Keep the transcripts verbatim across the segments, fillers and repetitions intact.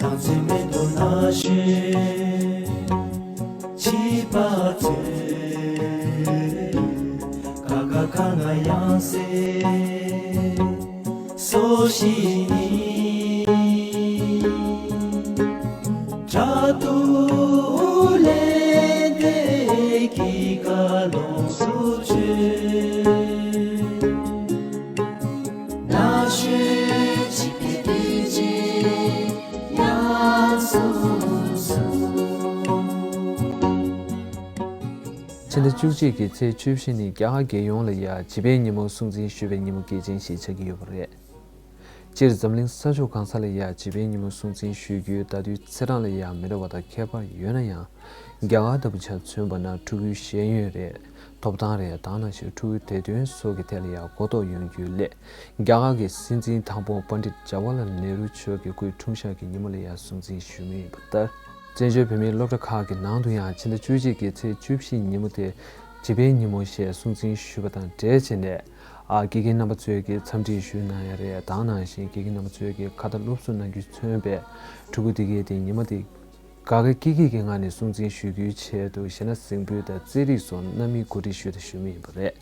ལང་ཚོའི་མེ་ཏོག་ནག་ཤོད་བྱིས་པ་ཚོས། ཀ་ཁ་ག་ང་ཡང་སེ་སོ་ཞིག་ནི། དྲ་ཐོག་ལས་དེ་གི་ཀ་ལོང་སུ་བྱོས། ནག་ཤོད་བྱིས་པའི་དུས་ཆེན་ཡང་སོང་སོང་། ཕྱི་ཟླ་བཅུ་གཅིག་གི་ཚེས་བཅུ་བཞི་ནི་རྒྱ་གར་རྒྱལ་ཡོངས་ལ་ཡ་བྱིས་པའི་ཉིན་མོ་སྲུང་བརྩི་ཞུ་བའི་ཉིན་མོ་གལ་ཆེན་ཞིག་ཆགས་ཀྱི་ཡོད་པ་རེད། སྤྱིར་འཛམ་གླིང་ས་ཕྱོགས་གང་ས་ལ་ཡ་བྱིས་པའི་ཉིན་མོ་སྲུང་བརྩི་ཞུ་རྒྱུའི་ཟླ་དུས་ཚེས་གྲངས་ལ་ཡ་མི་འདྲ་བ་དང་ཁྱད་པར་ཡོད་ན་ཡང་། རྒྱ་གར་ལྟ་བུ་ཆ་མཚོན་པ་ན་ཕྲུ་གུའི་ཤེས་ཡོན་རེད། ཐོབ་ཐང་རེད། དེ་ནང་བཞིན་ཕྲུ་གུའི་བདེ་དོན་སོགས་ཀྱི་ཐད་ལ་ཡང་གོ་རྟོགས་ཡོང་རྒྱུའི་སླད། རྒྱ་གར་གྱི་སྲིད་འཛིན་དང་པོ་པཎ་ཌིཏ་ཇ་ཝར་ལལ་ནེ་རུ་མཆོག་གི་སྐུའི་འཁྲུངས་ཞག་གི་ཉིན་མོ་ལ་ཡང་སྲུང་བརྩི་ཞུ་མུས་ཡིན་པ་ལྟར། བཙན་བྱོལ་བོད་མིའི་སློབ་གྲྭ་ཁག་གི་ནང་དུ་ཡང་ཕྱི་ཟླ་བཅུ་གཅིག་གི་ཚེས་བཅུ་བཞི་ཉིན་མོ་དེ་བྱིས་པའི་ཉིན་མོ་ཞེས་སྲུང་བརྩི་ཞུས་པ་དང་འབྲེལ་བྱས་ནས། ཨ། དགེ་རྒན་རྣམ་པ་ཚོས་ཀྱིས་འཚམས་འདྲི་ཞུས་གནང་ཡ་རེད། དེ་ནང་བཞིན་དགེ་རྒན་རྣམ་པ་ཚོས་ཀྱིས་ཁ་བརྡ་སློབ་གསོ་གནང་རྒྱུས་མཚོན་པའི་ཕྲུ་གུ་དེ་གས་དེ་ཉིན་མོ་དེ། དགའ་དགའ་སྐྱིད་སྐྱིད་ཀྱི་ངང་ནས་སྲུང་བརྩི་ཞུ་རྒྱུའི་ཆེད་དུ་གཞས་སྣ་གཟིགས་འབུལ་དང་རྩེད་རིགས་སོགས་སྣ་མིན་གོ་སྒྲིག་ཞུས་དང་ཞུ་མུས་ཡིན་པ་རེད།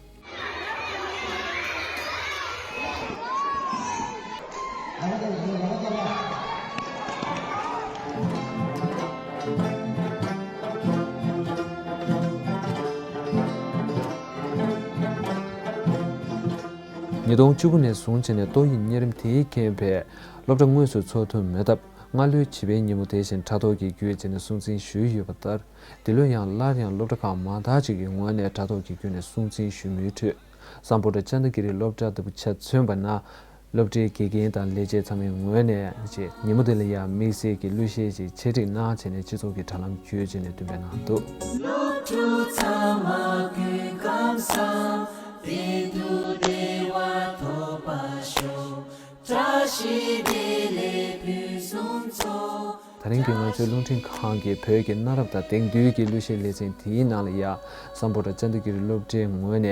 ཉིས་སྟོང་བཅུ་དགུ་ནས་བཟུང་བྱས་ནས་ཏོག་དབྱིབས་གཉན་རིམས་དེས་རྐྱེན་པས་སློབ་གྲྭ་དངོས་སུ་འཚོགས་ཐུབ་མེད་སྟབས། སྔ་ལོའི་བྱིས་པའི་ཉིན་མོ་དེ་བཞིན་དྲ་ཐོག་གི་བརྒྱུད་བྱས་ནས་སྲུང་བརྩི་ཞུས་ཡོད་པ་ལྟར། འདི་ལོ་ཡང་སླར་ཡང་སློབ་གྲྭ་ཁག་མང་དག་ཅིག་གི་ངོས་ནས་དྲ་ཐོག་གི་བརྒྱུད་ནས་སྲུང་བརྩི་ཞུ་མུས་ཁྲོད། སམ་བྷོ་ཊ་ཅན་ད་ཀི་རི་སློབ་གྲྭ་ལྟ་བུ་ཆ་མཚོན་པ་ན། སློབ་གྲྭའི་དགེ་རྒན་དང་ལས་བྱེད་ཚང་མའི་ངོས་ནས་ཅེས་ཉིན་མོ་དེ་ལ་ཡང་དམིགས་བསལ་གྱི་གླུ་གཞས་ཅིག་ཆེད་སྒྲིག་གནང་བྱས་ནས་སྤྱི་ཚོགས་ཀྱི་དྲ་ལམ་བརྒྱུད་བྱས་ནས་འདོན་སྤེལ་གནང་འདུག་སློབ་ཕྲུག་ཚང་མ་སྐུ་ཁམས་བཟང་། བདེ་སྡུག་བདེ་བ་ཐོབ་པར་ཤོག་བཀྲ་ཤིས་བདེ་ལེགས་ཕུན་སུམ་ཚོགས། ད་རིང་གི་ང་ཚོའི་རླུང་འཕྲིན་ཁང་གི་བོད་ཀྱི་གནའ་རབས་དང་དེང་དུས་ཀྱི་གླུ་གཞས་ལེ་ཚན་དེའི་ནང་ལ་ཡ། སམ་བྷོ་ཊ་ཅན་ད་ཀི་རི་སློབ་གྲྭའི་ངོས་ནས་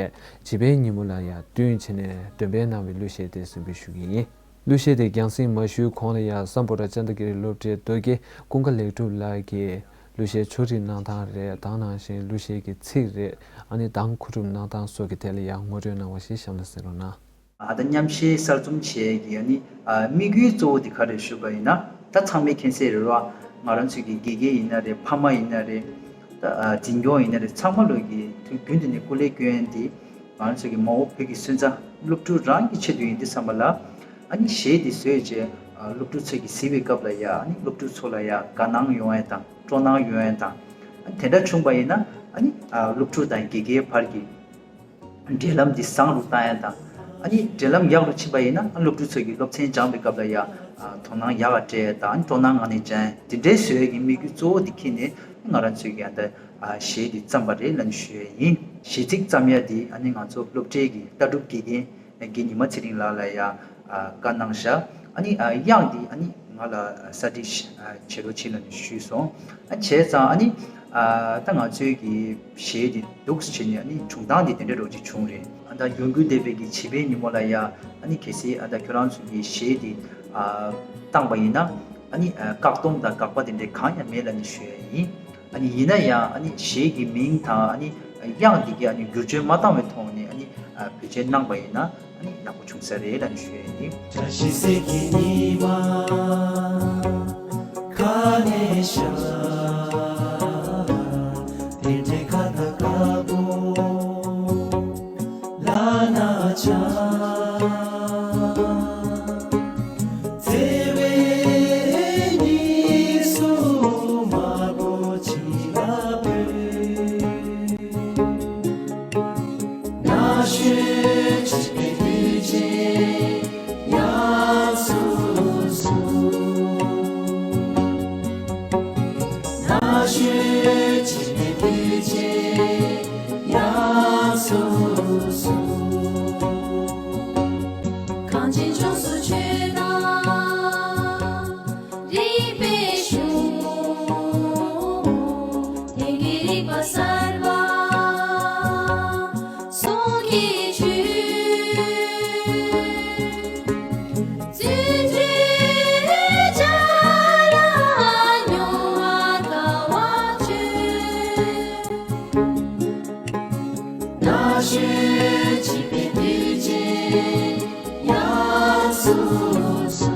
བྱིས་པའི་ཉིན་མོ་ལ་ཡ་བསྟུན་བྱས་ནས་འདོན་སྤེལ་གནང་བའི་གླུ་གཞས་དེ་གསན་འབུལ་ཞུ་གི་ཡིན། གླུ་གཞས་དེ་རྒྱང་སྲིང་མ་ཞུས་གོང་ལ་ཡ་སམ་བྷོ་ཊ་ཅན་ད་ཀི་རི་སློབ་གྲྭའི་རྡོ་རྗེ་ཀུན་དགའ་ལེགས་གྲུབ་ལགས་ཀྱིས་གླུ་གཞས་ཕྱོགས་སྒྲིག་གནང་སྟངས་རེད། དེ་ནང་བཞིན་གླུ་གཞས་ཀྱི་ཚིག་རེད། ཨ་ནི་གདངས་མཁོ་སྒྲུབ་གནང་སྟངས་སོགས་ཀྱི་ཐད་ལ་ཡ་ངོ་སྤྲོད་གནང་བ་ཞིག་གཤམ་ལ་གསན་རོགས་གནང་། ཨ། ད་མཉམ་གཞས་གསར་རྩོམ་བྱེད་ཀྱི་ཨ་ནི་ཨ་དམིགས་ཡུལ་གཙོ་བོ་དེ་ག་རེ་ཞུས་པ་ཡིན་ན། ད་ཚང་མས་མཁྱེན་གསལ་རེད་བ། ང་རང་ཚོའི་གི་དགེ་རྒན་ཡིན་ན་རེད། ཕ་མ་ཡིན་ན་རེད། ད་ཨ་འཛིན་སྐྱོང་ཡིན་ན་རེད། ཚང་མ་ལོག་གི་དུས་རྒྱུན་དུ་ནས་སྐུ་ལས་སྐྱོན་ཡ་དེ་ང་རང་ཚོའི་གི་མ་འོངས་བོད་ཀྱི་སོན་རྩ་སློབ་ཕྲུག་རང་གི་ཆེད་དུ་ཡིན་དུས་ཙམ་པ་ལ། ཨ་ནི་གཞས་དེ་བཟོས་རྗེས་ཨ་སློབ་ཕྲུག་ཚོས་གི་གཟིགས་པའི་སྐབས་ལ་ཡ། ཨ་ནི་སློབ་ཕྲུག་ཚོ་ལ་ཡ་དགའ་སྣང་ཡོང་ཡ་དང་སྤྲོ་སྣང་ཡོང་ཡ་དང་། ཨ་ནི་དེ་འདྲ་བྱུང་པ་ཡིན་ན། ཨ་ནི་ཨ་སློབ་ཕྲུག་དང་དགེ་རྒན་བར་གྱི་འབྲེལ་ལམ་འདི་བཟང་རུ་བཏང་ཡ་དང་། ཨ་ནི་འབྲེལ་ལམ་ཡག་རུ་ཕྱིན་པ་ཡིན་ན། ཨ་སློབ་ཕྲུག་ཚོ་གིས་སློབ་ཚན་སྦྱངས་པའི་སྐབས་ལ་ཡ་ཨ་དོ་སྣང་ཡག་ག་སྤྲད་ཡ་དང་། ཨ་ནི་སྤྲོ་སྣང་ངང་ནས་སྦྱང་ཡ་དེ་འདྲའི་བཟོ་ཡ་གི་དམིགས་ཡུལ་གཙོ་བོ་འདི་འཁྱེར་ནས་ང་རང་ཚོས་ཀྱི་ཨ་ད་ཨ་གཞས་འདི་བརྩམས་པ་རེད་ལབ་ནས་ཞུ་ཡ་ཡིན། གཞས་ཚིག་བརྩམས་ཡ་འདི་ཨ་ནི་ང་ཚོ་སློབ་གྲྭའི་གི་ལྟ་གྲུབ་དགེ་རྒན་རྒན་ཉི་མ་ཚེ་རིང་ལགས་ལ་ཡ་ཨ་བཀའ་གནང་བཞག་ཨ་ནི་ཨ་དབྱངས་འདི་ཨ་ནི་ང་ལ་གསར་སྒྲིག་ཨ་བྱེད་རོགས་བྱེད་ལབ་ནས་ཞུས་སོང་། ཨ་བྱས་ཙང་ཨ་ནི་ཨ་ད་ང་ཚོའི་གི་གཞས་འདི་འདུག་སེ་བྱས་ནས་ཨ་ནི་བྱུང་སྟངས་འདི་དེ་འདྲ་རོ་ཅིག་བྱུང་རེད། ཨ་ད་ཡོང་རྒྱུ་བསྡད་པའི་གི་བྱིས་པའི་ཉིན་མོ་ལ་ཡ། ཨ་ནི་གལ་སྲིད་ཨ་ད་ཁྱོད་རང་ཚོ་གི་གཞས་འདི་ཨ་བཏང་པ་ཡིན་ན། ཨ་ནི་ཨ་བཀག་སྡོམ་དང་དགག་པ་དེ་འདྲའི་གང་ཡང་མེད་ལབ་ནས་ཞུ་ཡ་ཡིན། ཨ་ནི་ཡིན་ན་ཡང་ཨ་ནི་གཞས་ཀྱི་མིང་དང་ཨ་ནི་དབྱངས་འདི་གའི་ཨ་ནི་བསྒྱུར་བཅོས་མ་བཏང་བའི་ཐོག་ནས་ཨ་ནི་ཨ་བེད་སྤྱོད་གནང་པ་ཡིན་ན་ཨ་ནི་ཡག་པོ་བྱུང་ས་རེད་ལབ་ནས་ཞུ་ཡ་ཡིན། བཀྲ་ཤིས་གཟི་གི་ཉི་མ་ཁ་ནས་ཤར། དེ་འདྲའི་ཁ་ད་དཀར་པོ་ལ་ན་ཆ། བརྩེ་བའི་གཉིས་སུ་དམར་པོ་ཆེ་ལ་བོས། ན་ཤོད་ཆེ་བའི་དུས་ཆེན་ཡང་སོང་སོང་། ན་ཤོད་ཆེ་བའི་དུས་ཆེན་ཡང་སོང་སོང་། གངས་ཅན་ལྗོངས་སུ་ཆོས་དང་རིག་པའི་གཞུང་། དེང་གི་རིག་པ་གསར་པ་གསུང་གི་ཆུ། ཡང་སོ་སོ།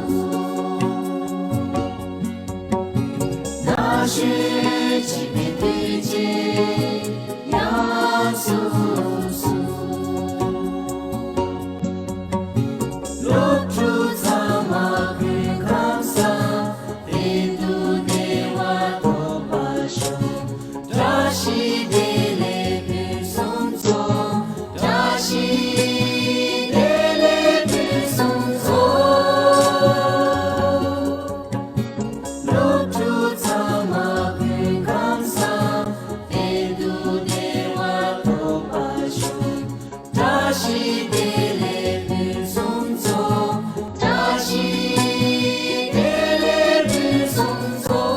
ན་གཞོན་བྱིས་པའི་དུས་ཆེན་ཡང་སོ་སོ། སློབ་ཕྲུག་ཚང་མ་སྐུ་ཁམས་བཟང་། བདེ་སྡུག་བདེ་བ་ཐོབ་པར་ཤོག་བཀྲ་ཤིས་བདེ་ལེགས་ཕུན་སུམ་ཚོགས། བཀྲ་ཤིས་བདེ་ལེགས་ཕུན་སུམ་ཚོགས། སློབ་ཕྲུག་ཚང་མ་སྐུ་ཁམས་བཟང་། བདེ་སྡུག་བདེ་བ་ཐོབ་པར་ཤོག་བཀྲ་ཤིས་བདེ་ལེགས་ཕུན་སུམ་ཚོགས། བཀྲ་ཤིས་བདེ་ལེགས་ཕུན་སུམ་ཚོགས།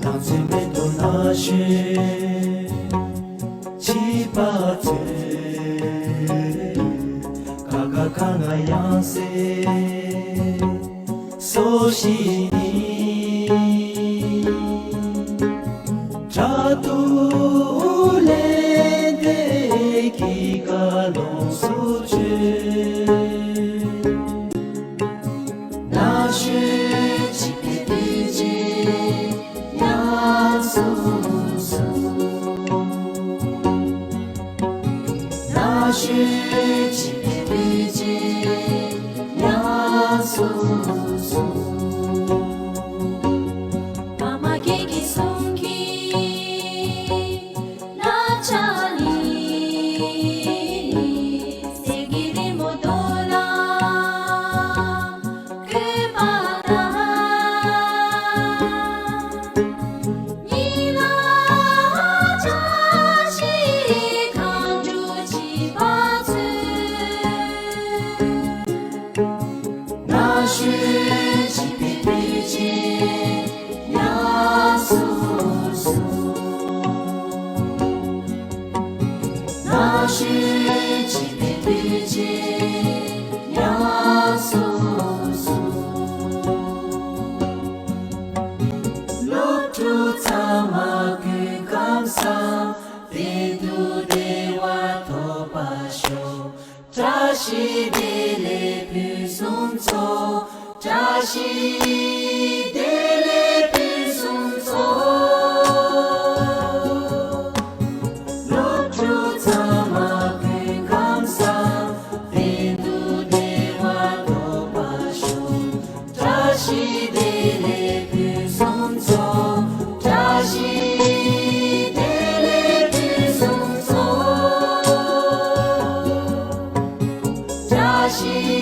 ལང་ཚོའི་མེ་ཏོག་ན་གཞོན་བྱིས་པ་ཚོས། ཀ་ཁ་ག་ང་ཡང་སེ་སོ་ཞིག་ནི། དྲ་ཐོག་ལས་དེ་གི་ཀ་ལོང་སུ་བྱོས། ན་གཞོན་བྱིས་པའི་དུས་ཆེན་ཡང་སོ་སོ། ན་གཞོན་བྱིས་པའི་དུས་ཆེན་ཡང་སོ་སོ། ཕ་མ་སྐྱིད་ཀྱིས་གསུང་གིས་ལ་ཆ་ལི། གསེར་གྱི་རི་མོ་རྡོ་ལ་བཀོད་པ་ལྟར། ཉིན་ལ་བཀྲ་ཤིས་གང་བྱོ་བྱིས་པ་ཚོས། ན་གཞོན་བྱིས་པའི་དུས་ཆེན་ཡང་སོ་སོ། ན་གཞོན་བྱིས་པའི་དུས་ཆེན་ཡང་སོ་སོ། སློབ་ཕྲུག་ཚང་མ་སྐུ་ཁམས་བཟང་། བདེ་སྡུག་བདེ་བ་ཐོབ་པར་ཤོག་བཀྲ་ཤིས་བདེ་ལེགས་ཕུན་སུམ་ཚོགས། བཀྲ་ཤིས་བདེ་ལེགས་ཕུན་སུམ་ཚོགས། སློབ་ཕྲུག་ཚང་མ་སྐུ་ཁམས་བཟང་། བདེ་སྡུག་བདེ་བ་ཐོབ་པར་ཤོག་བཀྲ་ཤིས་བདེ་ལེགས་ཕུན་སུམ་ཚོགས། བཀྲ་ཤིས་བདེ་ལེགས་ཕུན་སུམ་ཚོགས། བཀྲ་ཤིས་